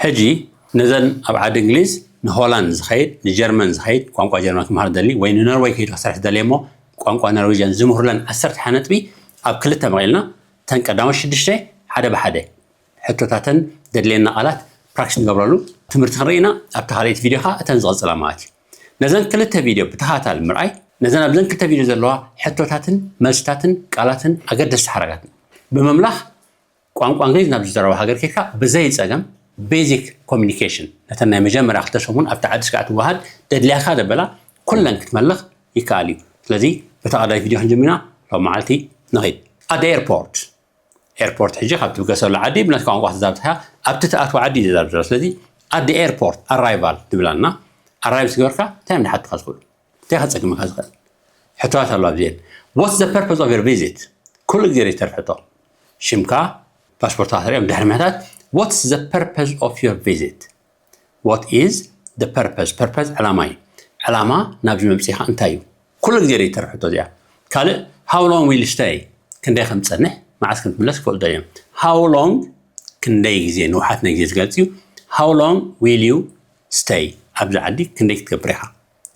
ሕጂ ነዘን ኣብ ዓዲ እንግሊዝ ንሆላንድ ዝኸይድ ንጀርመን ዝኸይድ ቋንቋ ጀርመን ክምሃር ደሊ ወይ ንኖርወይ ከይዱ ክሰርሕ ደሊ እሞ ቋንቋ ኖርዌጅን ዝምህሩለን ዓሰርተ ሓደ ነጥቢ ኣብ ክልተ መቒልና ተን ቀዳሞት ሽዱሽተ ሓደ ብሓደ ሕቶታተን ደድልየና ቃላት ፕራክቲስ ንገብረሉ ትምህርቲ ክንርኢ ኢና። ኣብታ ካልኣይቲ ቪድዮ ከዓ እተን ዝቐፅላ ማለት እዩ። ነዘን ክልተ ቪድዮ ብተኸታታሊ ምርኣይ ነዘን ኣብዘን ክልተ ቪድዮ ዘለዋ ሕቶታትን መልስታትን ቃላትን ኣገደስቲ ሓረጋትን ብምምላኽ ቋንቋ እንግሊዝ ናብ ዝዛረባ ሃገር ኬድካ ብዘይ ፀገም ቤዚክ ኮሚኒኬሽን ነተን ናይ መጀመርያ ክልተ ሰሙን ኣብቲ ዓዲ ስጋዕ ትወሃድ ደድልያካ ደበላ ኩለን ክትመልኽ ይከኣል እዩ። ስለዚ በታ ቀዳይ ቪድዮ ክንጅምር ኢና። ሎም መዓልቲ ንኺድ ኣደ ኤርፖርት ኤርፖርት ሕጂ ካብ ትብገሰሉ ዓዲ ብነት ቋንቋ ትዛብ ትያ ኣብቲ ትኣትዋ ዓዲ እዩ ዘዛብ ዘሎ። ስለዚ ኣደ ኤርፖርት ኣራይቫል ትብላና ኣራይቭ ዝገበርካ እንታይ እዮም ዝሓትካ ዝኽእሉ እንታይ ከፀግምካ ዝኽእል ሕቶታት ኣሎ ኣብዚኤን። What's the purpose of your visit? ኩሉ ግዜ ሪተር ሕቶ ሽምካ ፓስፖርት ተሪኦም ድሕሪ ምሕታት What's the purpose of your visit? What is the purpose? Purpose ዕላማ እዩ። ዕላማ ናብዚ መምፅኢኻ እንታይ እዩ? ኩሉ ግዜ ሪተር ሕቶ እዚኣ ካልእ how long will you stay? ክንደይ ከም ትፀንሕ መዓስ ከም ትምለስ ክፈልጡ እዮም። How long ክንደይ ግዜ ንውሓት ናይ ግዜ ዝገልፅ እዩ። How long will you stay? ኣብዚ ዓዲ ክንደይ ክትገብር ኢኻ?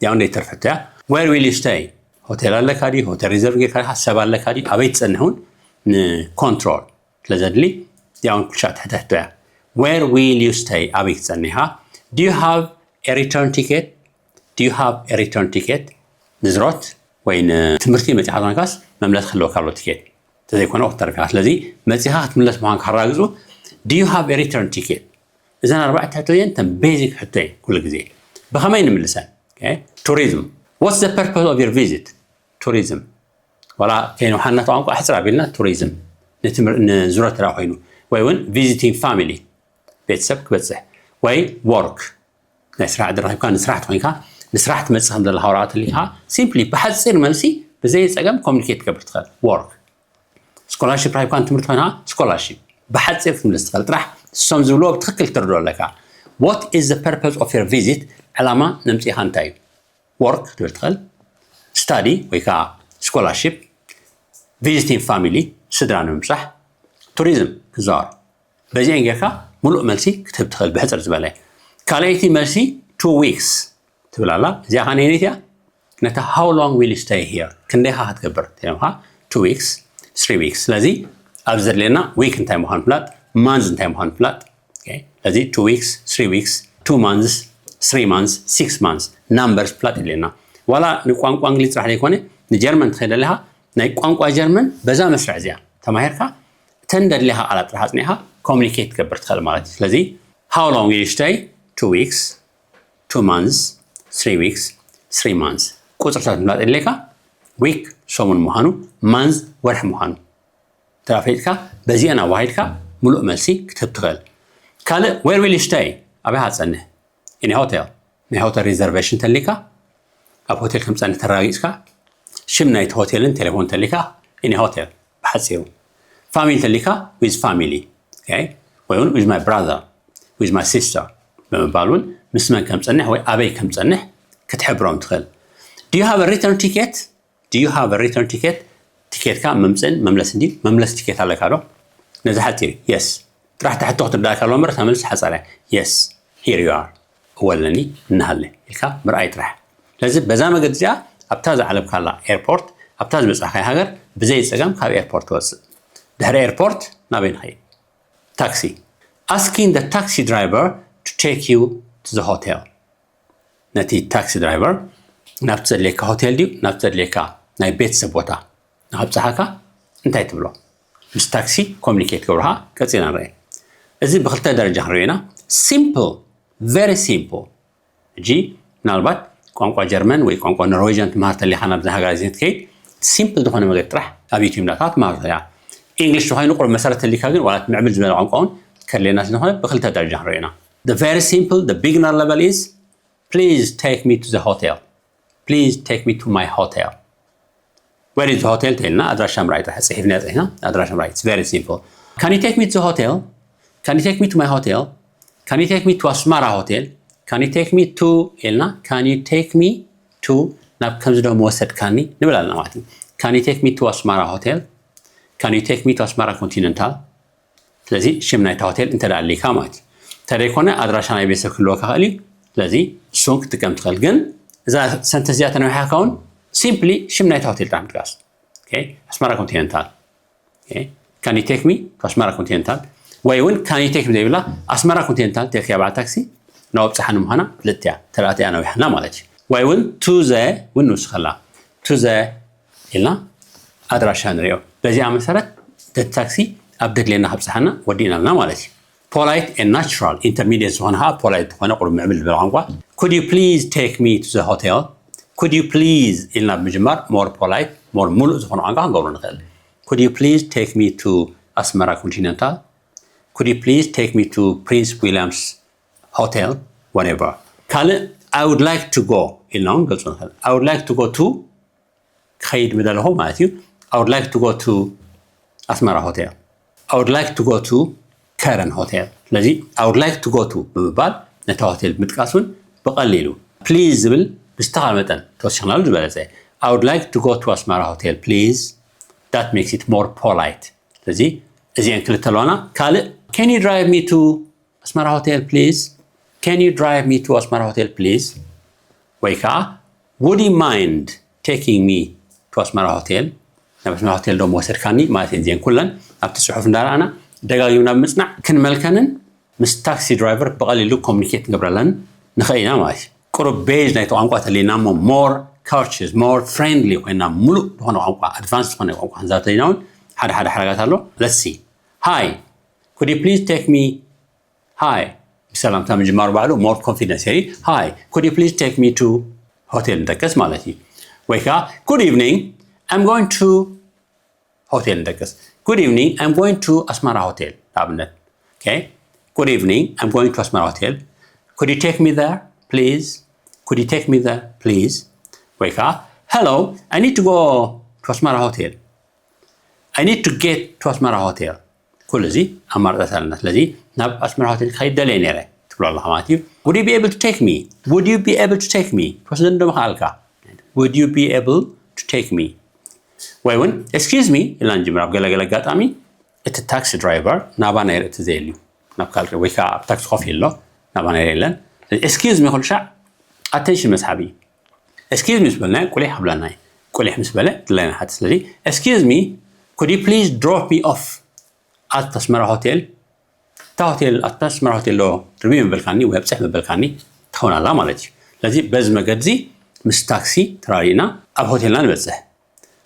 ያው እንደ ይተርፈት እያ። Where will you stay? ሆቴል ኣለካ ድዩ? ሆቴል ሪዘርቭ ጌርካ ዲኻ? ሰብ ኣለካ ድዩ? ኣበይ ትጸንሕ እውን ንኮንትሮል ስለ ዘድሊ ያው ኩልሻ ትሕተ ሕቶ እያ። Where will you stay? ኣበይ ክትጸንሕ ኢኻ? Do you have a return ticket? Do you have a return ticket? ንዝሮት ወይ ንትምህርቲ መጺኻ ዛንካስ መምለስ ክህልወካ ኣሎ ቲኬት እንተዘይኮነ ክትተርፍ ኢኻ። ስለዚ መጺኻ ክትምለስ ምዃንካ ከረጋግጹ Do you have a return ticket? እዘን ኣርባዕተ ሕቶ እየን ተን ቤዚክ ሕቶ እየን ኩሉ ግዜ። ብኸመይ ንምልሰን? ቱሪዝም What's the purpose of your visit? ቱሪዝም ዋላ ከይንውሓና ቋንቋ ሕፅር ኣቢልና ቱሪዝም ንዝሮ ተራ ኮይኑ ወይ እውን ቪዚቲንግ ፋሚሊ ቤተሰብ ክበፅሕ ወይ ወርክ ናይ ስራሕ ዕድል ረኪብካ ንስራሕ ትኮይንካ ንስራሕ ትመፅእ ከም ዘለካ ወረቀት ተሊካ ሲምፕሊ ብሓፂር መልሲ ብዘይ ፀገም ኮሚኒኬት ትገብር ትኽእል ወርክ ስኮላርሽፕ ረኪብካ ንትምህርቲ ኮይንካ ስኮላርሽፕ ብሓፂር ክትምልስ ትኽእል ጥራሕ እሶም ዝብልዎ ብትክክል ትርድኦ ኣለካ What is the purpose of your visit ዕላማ ነምፅኢካ እንታይ እዩ ወርክ ክትብል ትኽእል ስታዲ ወይ ከዓ ስኮላርሽፕ ቪዚቲንግ ፋሚሊ ስድራ ንምብፃሕ ቱሪዝም ክዛወር በዚአን ጌርካ ሙሉእ መልሲ ክትህብ ትኽእል ብሕፅር ዝበለ ካልኣይቲ መልሲ ቱ ዊክስ ትብል ኣላ እዚኣ ከ ነየነይቲ እያ ነታ how long will you stay here ክንደይካ ክትገብር ተለምካ two weeks three weeks ስለዚ ኣብዚ ዘድልየና ዊክ እንታይ ምዃኑ ፍላጥ ማንዝ እንታይ ምዃኑ ፍላጥ ስለዚ two weeks three weeks two months three months six months ናምበርስ ፍላጥ የድልየና ዋላ ንቋንቋ እንግሊዝ ጥራሕ ዘይኮነ ንጀርመን ትኸይድ ኣለካ ናይ ቋንቋ ጀርመን በዛ መስርዕ እዚኣ ተማሂርካ እተን ደድልኻ ቃላት ጥራሕ ኣፅኒዕካ ኮሚኒኬት ትገብር ትኽእል ማለት እዩ ስለዚ how long will you stay two weeks two months three weeks three months ቁፅርታት ምፍላጥ የድልየካ ዊክ ሰሙን ምዃኑ ማንዝ ወርሒ ምዃኑ ተፈሊጥካ በዚአን ኣዋሂድካ ሙሉእ መልሲ ክትህብ ትኽእል ካልእ where will you stay ኣበይ ሃፀንህ in a hotel ናይ ሆቴል ሪዘርቬሽን ተሊካ ኣብ ሆቴል ከም ፀንህ ተረጋጊፅካ ሽም ናይቲ ሆቴልን ቴሌፎን ተሊካ in a hotel ብሓፂሩ ፋሚሊ ተሊካ with family ወይ እውን with my brother with my sister ብምባል እውን ምስ መን ከም ፀንሕ ወይ ኣበይ ከም ፀንሕ ክትሕብሮም ትኽእል do you have a return ticket do you have a return ticket ቲኬትካ መምፅእን መምለስ እንዲ መምለስ ቲኬት ኣለካ ዶ ነዚ ሓፂር yes ጥራሕ ትሕቶ ክትርዳእካ ኣሎ እምበር እታ መልሲ ሓፃርያ yes here you are እወለኒ እናሃለ ኢልካ ምርኣይ ጥራሕ ስለዚ በዛ መገዲ እዚኣ ኣብታ ዝዓለምካላ ኤርፖርት ኣብታ ዝበፃሕካይ ሃገር ብዘይ ፀገም ካብ ኤርፖርት ትወፅእ ድሕሪ ኤርፖርት ናበይ ንኸይድ taxi asking the taxi driver to take you to the hotel ነቲ ታክሲ ድራይቨር ናብቲ ዘድልየካ ሆቴል ድዩ ናብቲ ዘድልየካ ናይ ቤተሰብ ቦታ ንኸብፅሓካ እንታይ ትብሎ ምስ ታክሲ ኮሚኒኬት ገብርካ ቀፂና ንርአ እዚ ብክልተ ደረጃ ክንሪኦ ኢና simple very simple ሕጂ ምናልባት ቋንቋ ጀርመን ወይ ቋንቋ ኖርዌጅን ትምሃር ተሊካ ናብዚ ሃገር እዚ ትከይድ ሲምፕል ዝኾነ መገዲ ጥራሕ ኣብ ዩቲዩብ እንዳታ ትምሃር እያ ኢንግሊሽ ተኮይኑ ቁሩብ መሰረት ተሊካ ግን ዋላ ምዕብል ዝበለ ቋንቋ እውን ከድልየና ስለዝኾነ ብክልተ ደረጃ ክንሪኦ ኢና the very simple the beginner level is please take me to the hotel please take me to my hotel where is the hotel ተልና ኣድራሻ ምርኣይ ጥራሕ ፅሒፍና ፅሒፍና ኣድራሻ ምርኣይ it's very simple can you take me to the hotel can you take me to my hotel can you take me to ኣስማራ ሆቴል can you take me to ኢልና can you take me to ናብ ከምዚ ዶ መወሰድካኒ ንብል ኣለና ማለት እዩ can you take me to ኣስማራ ሆቴል can you take me to ኣስማራ ኮንቲነንታል ስለዚ ሽም ናይታ ሆቴል እንተ ኣሊካ ማለት እዩ ተደይኮነ ኣድራሻ ናይ ቤተሰብ ክህልወካ ክእል እዩ። ስለዚ እሱን ክትጥቀም ትኽእል። ግን እዛ ሰንተንስ እዚኣ ተነዊሓካ እውን simply ሽም ናይታ ሆቴል ጥራሕ ምጥቃስ። Okay? ኣስመራ ኮንቲኔንታል። Okay? Can you take me to ኣስመራ ኮንቲኔንታል? ወይ እውን can you take me ዘይብላ ኣስመራ ኮንቲኔንታል ተልክያ በዓል ታክሲ ናብ ኣብፅሓኒ ምዃና ፍልጥቲ እያ። ተባዕትያ ነዊሓና ማለት እዩ። ወይ እውን to the እውን ንውስኸላ to the ኢልና ኣድራሻ ንሪኦ። በዚኣ መሰረት እቲ ታክሲ ኣብ ደድሌና ከብፅሓና ወዲእናልና ማለት እዩ። Polite and natural, intermediate ዝኾነ ከዓ ፖላይት ዝኾነ ቁሩብ ምዕብል ዝበለ ቋንቋ። Could you please take me to the hotel? Could you please ኢልና ብምጅማር more polite, more ሙሉእ ዝኾነ ቋንቋ ክንገብሮ ንኽእል። Could you please take me to ኣስመራ ኮንቲኔንታል? Could you please take me to Prince William's Hotel? Whatever. ካልእ I would like to go ኢልና እውን ገልፁ ንኽእል። I would like to go to ክኸይድ ምደለኹ ማለት እዩ። I would like to go to ኣስመራ ሆቴል። I would like to go to ከረን ሆቴል። ስለዚ I would like to go to ብምባል ነታ ሆቴል ብምጥቃስ እውን ብቐሊሉ please ዝብል ብዝተኻለ መጠን ተወሲኽናሉ ዝበለፀ። I would like to go to ኣስመራ ሆቴል please. That makes it more polite. ስለዚ እዚአን ክልተ ኣለዋና። ካልእ can you drive me to ኣስመራ ሆቴል please? Can you drive me to ኣስመራ ሆቴል please? ወይ ከዓ would you mind taking me to ኣስመራ ሆቴል? ናብ ኣስመራ ሆቴል ዶ ምወሰድካኒ ማለት እየን። እዚአን ኩለን ኣብቲ ፅሑፍ እንዳረኣና ደጋጊምና ብምፅናዕ ክንመልከንን ምስ ታክሲ ድራይቨር ብቐሊሉ ኮሚኒኬት ንገብረለን ንኽእል ኢና ማለት እዩ። ቁሩብ ቤዝ ናይቲ ቋንቋ ተሊና እሞ more courteous, more friendly ኮይና ሙሉእ ዝኾነ ቋንቋ ኣድቫንስ ዝኾነ ቋንቋ ክንዛረብ ተሊና እውን ሓደ ሓደ ሓረጋት ኣሎ። Let's see. Hi, could you please take me? Hi. ብሰላምታ ምጅማሩ ባዕሉ more confidence የርኢ። Hi, could you please take me to ሆቴል ንጠቅስ ማለት እዩ። ወይ ከዓ good evening, I'm going to ሆቴል ንጠቅስ። Good evening, I'm going to ኣስመራ ሆቴል ንኣብነት። Okay? Good evening, I'm going to ኣስመራ ሆቴል. Could you take me there, please? Could you take me there, please? ወይ ከዓ hello, I need to go to ኣስመራ ሆቴል. I need to get to ኣስመራ ሆቴል። ኩሉ እዚ ኣማርጣት ኣለና። ስለዚ ናብ ኣስመራ ሆቴል ክኸይድ ደልየ ነይረ ትብሎ ኣለኻ ማለት እዩ። Would you be able to take me? Would you be able to take me? ትወስደኒ ዶ ምኽኣልካ? Would you be able to take me? ወይ እውን excuse me ኢልና ንጅምር። ኣብ ገለገለ ኣጋጣሚ እቲ ታክሲ ድራይቨር ናባና ይርኢ እቲ ዘየልዩ ናብ ካልእ ወይ ከዓ ኣብ ታክሲ ኮፍ ኢሉ ኣሎ ናባና ይርኢ የለን። Excuse me ኩሉ ሻዕ ኣቴንሽን መስሓቢ እዩ። Excuse me ምስ በልና ቁሊሕ ኣብለና እዩ። ቁሊሕ ምስ በለ ድላይና ሓቲ። ስለዚ excuse me, could you please drop me off at ኣስመራ ሆቴል? እታ ሆቴል ኣብታ ኣስመራ ሆቴል ዶ ርቢ መበልካኒ ወይ ኣብፅሕ መበልካኒ ትኸውን ኣላ ማለት እዩ። ስለዚ በዚ መገዲ ምስ ታክሲ ተራሪእና ኣብ ሆቴልና ንበፅሕ።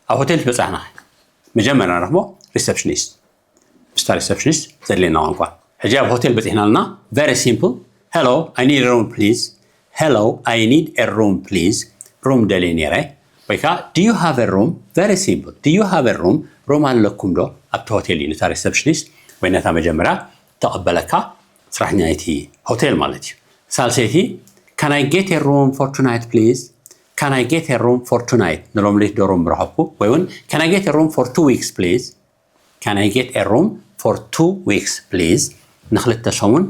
ኣብ ሆቴል ዝበፃሕና መጀመርያ ንረኽቦ ሪሰፕሽኒስት። ምስታ ሪሰፕሽኒስት ዘድልየና ቋንቋ። ሕጂ ኣብ ሆቴል በፂሕና ኣለና። Very simple. Hello, I need a room, please. Hello, I need a room, please. ሩም ደልየ ነይረ። ወይ ከዓ do you have a room? Very simple. Do you have a room? ሩም ኣለኩም ዶ? ኣብቲ ሆቴል እዩ ነታ ሪሰፕሽኒስት ወይ ነታ መጀመርያ ተቐበለካ ስራሕኛ ናይቲ ሆቴል ማለት እዩ። ሳልሰይቲ can I get a room for tonight, please? Can I get a room for tonight? ንሎም ለይቲ ዶ ሩም ምረኸብኩ? ወይ እውን can I get a room for two weeks, please? Can I get a room for two weeks, please? ንክልተ ሰሙን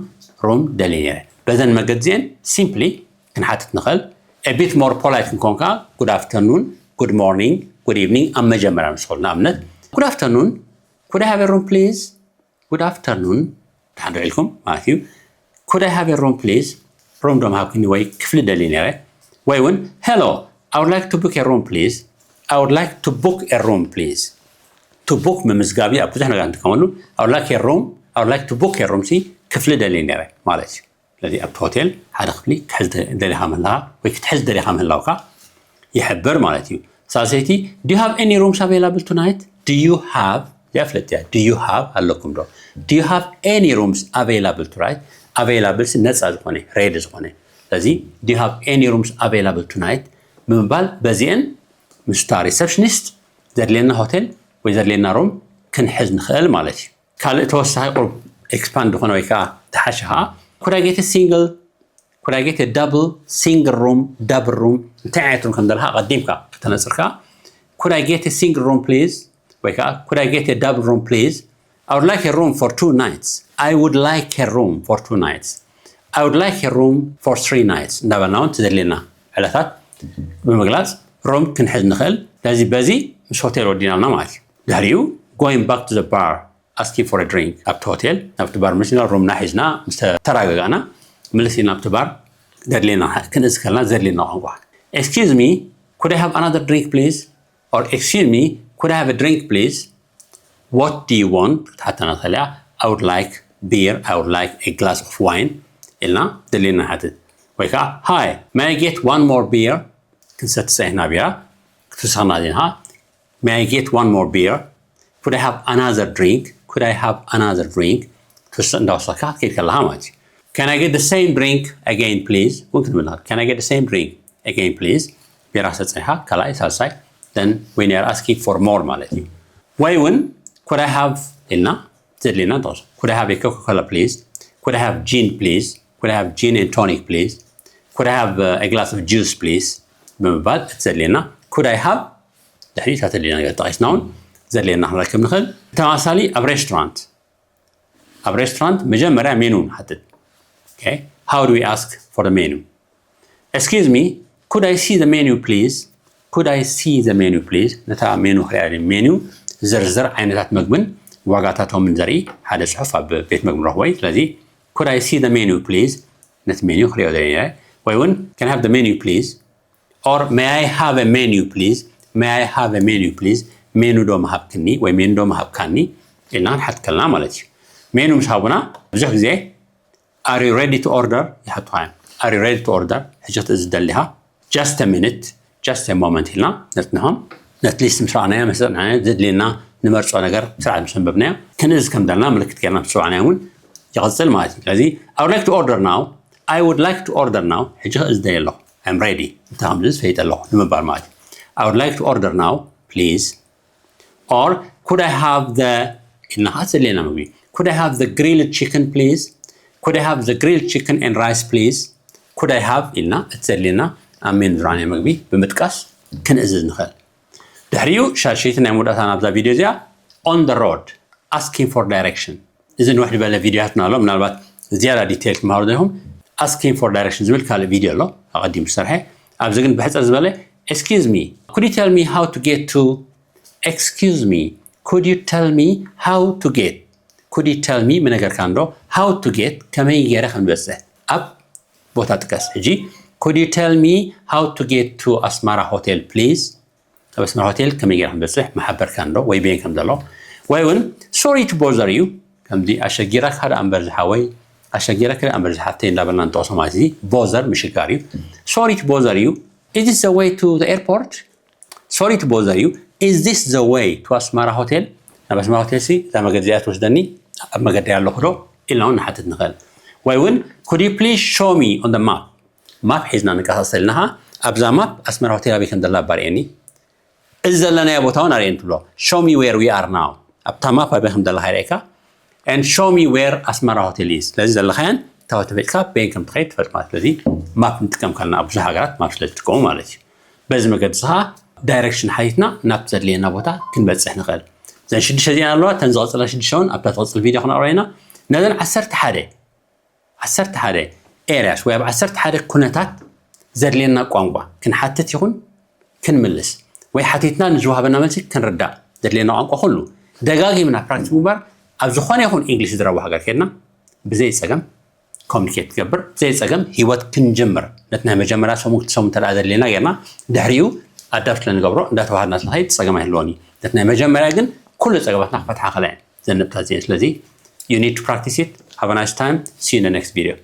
ሩም ደልየ ነይረ። በዘን መገዲ እዚአን simply ክንሓትት ንኽእል። A bit more polite ክንኮን ከዓ good afternoon, good morning, good evening ኣብ መጀመርያ ንስኹል። ንኣብነት good afternoon, could I have a room, please? Good afternoon, ድሓን ዶ ኢልኩም ማለት እዩ። Could I have a room, please? ሩም ዶ ምሃብክኒ ወይ ክፍሊ ደልየ ነይረ። ወይ እውን hello, I would like to book a room, please. I would like to book a room, please. To book ምምዝጋብ እዩ። ኣብ ብዙሕ ነገር ንጥቀመሉ። I would like a room, I would like to book a room ሲ ክፍሊ ደልየ ነይረ ማለት እዩ። ስለዚ ኣብቲ ሆቴል ሓደ ክፍሊ ክሕዝ ደ- ደሊኻ ምህላኻ ወይ ክትሕዝ ደሊኻ ምህላውካ ይሕብር ማለት እዩ። ሳልሰይቲ do you have any rooms available tonight? Do you have እዚኣ ፍለጥ እያ። Do you have ኣለኩም ዶ? Do you have any rooms available tonight? Available ሲ ነፃ ዝኾነ ሬዲ ዝኾነ። ስለዚ do you have any rooms available tonight ብምባል በዚአን ምስታ ሪሰፕሽኒስት ዘድልየና ሆቴል ወይ ዘድልየና ሩም ክንሕዝ ንኽእል ማለት እዩ። ካልእ ተወሳኺ ቁሩብ ኤክስፓንድ ዝኾነ ወይ ከዓ ተሓሸ ከዓ could I get a single, could I get a double, single room, double room እንታይ ዓይነት ሩም ከም ዘለካ ኣቐዲምካ ከተነፅር ከዓ could I get a single room please? ወይ ከዓ could I get a double room please? I would like a room for two nights. I would like a room for two nights. I would like a room for three nights እንዳበልና እውን ትዘድልየና ዕለታት ብምግላፅ ሩም ክንሕዝ ንኽእል። ስለዚ በዚ ምስ ሆቴል ወዲናልና ማለት እዩ። ድሕሪኡ going back to the bar Asking for a drink ኣብቲ ሆቴል ናብቲ ባር ምልስ ኢና፣ ሩምና ሒዝና ምስ ተረጋጋእና ምልስ ኢና ናብቲ ባር ደድሌና ክንእዝ ከለና ዘድሌና ቋንቋ። Excuse me, could I have another drink please? Or excuse me, could I have a drink please? What do you want? ክትሓተና ትኽእል እያ። I would like beer, I would like a glass of wine ኢልና ደድሌና ንሓትት። ወይ ከዓ hi, may I get one more beer? ክንሰቲ ጸኒሕና ቢራ ክትውስኸና ዜንኻ። May I get one more beer? Could I have another drink? Could I have another drink? ትውስኽ እንዳወሰኽካ ክትከይድ ከለኻ ማለት እዩ። Can I get the same drink again please? እውን ክንብል ንኽእል። Can I get the same drink again please? ቢራ ክሰቲ ጸኒሕካ ካልኣይ ሳልሳይ፣ then when you are asking for more ማለት እዩ። ወይ እውን could I have ኢልና ዘድልየና ንጠቕሶ። Could I have a Coca-Cola please? Could I have gin please? Could I have gin and tonic please? Could I have uh, a glass of juice please? ብምባል እቲ ዘድልየና could I have ድሕሪ እታ ተድልየና ነገር ጠቒስና እውን ዘድልየና ክንረክብ ንኽእል። ተመሳሳሊ ኣብ ሬስቶራንት ኣብ ሬስቶራንት መጀመርያ ሜኑ ንሓትት። Okay, how do we ask for the menu? Excuse me, could I see the menu please? Could I see the menu please? ነታ ሜኑ ክሪኣ ሜኑ ዝርዝር ዓይነታት ምግብን ዋጋታቶምን ዘርኢ ሓደ ጽሑፍ ኣብ ቤት ምግቢ ንረኽቦ እዩ። ስለዚ could I see the menu please? ነቲ ሜኑ ክሪኦ ደልየ ወይ እውን can I have the menu please? Or may I have a menu please? May I have a menu please? ሜኑ ዶ ምሃብክኒ ወይ ሜኑ ዶ ምሃብካኒ ኢልና ክንሓት ከለና ማለት እዩ። ሜኑ ምስ ሃቡና ብዙሕ ግዜ are you ready to order ይሓቱኻ እዮም። Are you ready to order? ሕጂ ክትእዝዝ ደሊኻ? Just a minute, just a moment ኢልና ነጽንሖም። ነቲ ሊስት ምስ ረኣናዮ፣ ምስ ረኣናዮ ዘድልየና ንመርጾ ነገር ስርዓት ምስ ኣንበብናዮ ክንእዝ ከም ዘለና ምልክት ጌርና ምስ ረኣናዮ እውን ይቕጽል ማለት እዩ። ስለዚ I would like to order now. I would like to order now. ሕጂ ክእዝ ደልየ ኣለኹ። I'm ready. እንታይ ከም ዝእዝ ፈሊጠ ኣለኹ ንምባል ማለት እዩ። I would like to order now, please. Or could I have the ኢልና ከዓ ዘድልየና ምግቢ could I have the grilled chicken please? Could I have the grilled chicken and rice please? Could I have ኢልና እቲ ዘድልየና ኣብ ሜኑ ዝረኣናዮ ምግቢ ብምጥቃስ ክንእዝዝ ንኽእል። ድሕሪኡ ሻልሸይቲ ናይ መወዳእታ ናብዛ ቪድዮ እዚኣ on the road asking for direction። እዚ ንውሕ ዝበለ ቪድዮታትና ኣሎ፣ ምናልባት ዝያዳ ዲቴይል ትምሃሩ ዘለኹም asking for direction ዝብል ካልእ ቪድዮ ኣሎ ኣቐዲሙ ዝሰርሐ። ኣብዚ ግን ብሕጽር ዝበለ excuse me, could you tell me how to get to? Excuse me, could you tell me how to get? Could you tell me ምነገርካኒ ዶ how to get ከመይ ገይረ ከም ዝበጽሕ ኣብ ቦታ ጥቀስ። ሕጂ could you tell me how to get to ኣስመራ ሆቴል please? ኣብ ኣስመራ ሆቴል ከመይ ገይረ ከም ዝበጽሕ ምሓበርካኒ ዶ ወይ በየን ከም ዘሎ ወይ እውን sorry to bother you ከምዚ ኣሸጊረካ ደኣ እምበር ዝሓወይ ኣሸጊረካ ደኣ እምበር ዝሓፍተይ እንዳበልና ንጠቕሶ ማለት እዚ bother ምሽጋር እዩ። Sorry to bother you, is this the way to the airport? Sorry to bother you, is this the way to ኣስመራ ሆቴል? ናብ ኣስመራ ሆቴል ሲ እዛ መገዲ እዚኣ ትወስደኒ ኣብ መገዲ ኣለኹ ዶ ኢልና እውን ንሓትት ንኽእል። ወይ እውን could you please show me on the map? ማፕ ሒዝና ንንቀሳቐስ ተለና ኣብዛ ማፕ ኣስመራ ሆቴል ኣበይ ከም ዘላ ባርእየኒ፣ እዚ ዘለናዮ ቦታ እውን ኣርእየኒ ትብሎ። Show me where we are now። ኣብታ ማፕ ኣበይ ከም ዘለኻ የርእየካ። And show me where ኣስመራ ሆቴል is። ስለዚ ዘለኻያን እታ ተፈጥካ በይን ከም ትኸይድ ትፈልጥ ማለት። ስለዚ ማፕ ንጥቀም ከለና ኣብ ብዙሕ ሃገራት ማፕ ስለ ዝጥቀሙ ማለት እዩ። በዚ መገዲ ከዓ ዳይሬክሽን ሓቲትና ናብ ዘድልየና ቦታ ክንበፅሕ ንኽእል። እዘን ሽዱሽተ እዚኣን ኣለዋ። እተን ዝቐፅላ ሽዱሽተ እውን ኣብታ ትቕፅል ቪድዮ ክንቕርባ ኢና። ነዘን ዓሰርተ ሓደ ዓሰርተ ሓደ ኤርያስ ወይ ኣብ ዓሰርተ ሓደ ኩነታት ዘድልየና ቋንቋ ክንሓትት ይኹን ክንምልስ ወይ ሓቲትና ንዝወሃበና መልሲ ክንርዳእ ዘድልየና ቋንቋ ኩሉ ደጋጊምና ፕራክቲስ ምግባር ኣብ ዝኾነ ይኹን ኢንግሊሽ ዝረቡ ሃገር ከድና ብዘይ ጸገም ኮሚኒኬት ትገብር፣ ብዘይ ጸገም ህይወት ክንጅምር። ነቲ ናይ መጀመርያ ሰሙን ክልተ ሰሙን እንተ ደኣ ዘድልየና ጌርና ድሕሪኡ ኣዳፕት ስለ ንገብሮ እንዳተዋሃድና ስለ ንኸይድ ጸገም ኣይህልዎን እዩ። ነቲ ናይ መጀመርያ ግን ኩሉ ጸገማትና ክፈትሓ ክእላ እየን። ዘንብታት እዚአን። ስለዚ you need to practice it. Have a nice time. See you in the next video.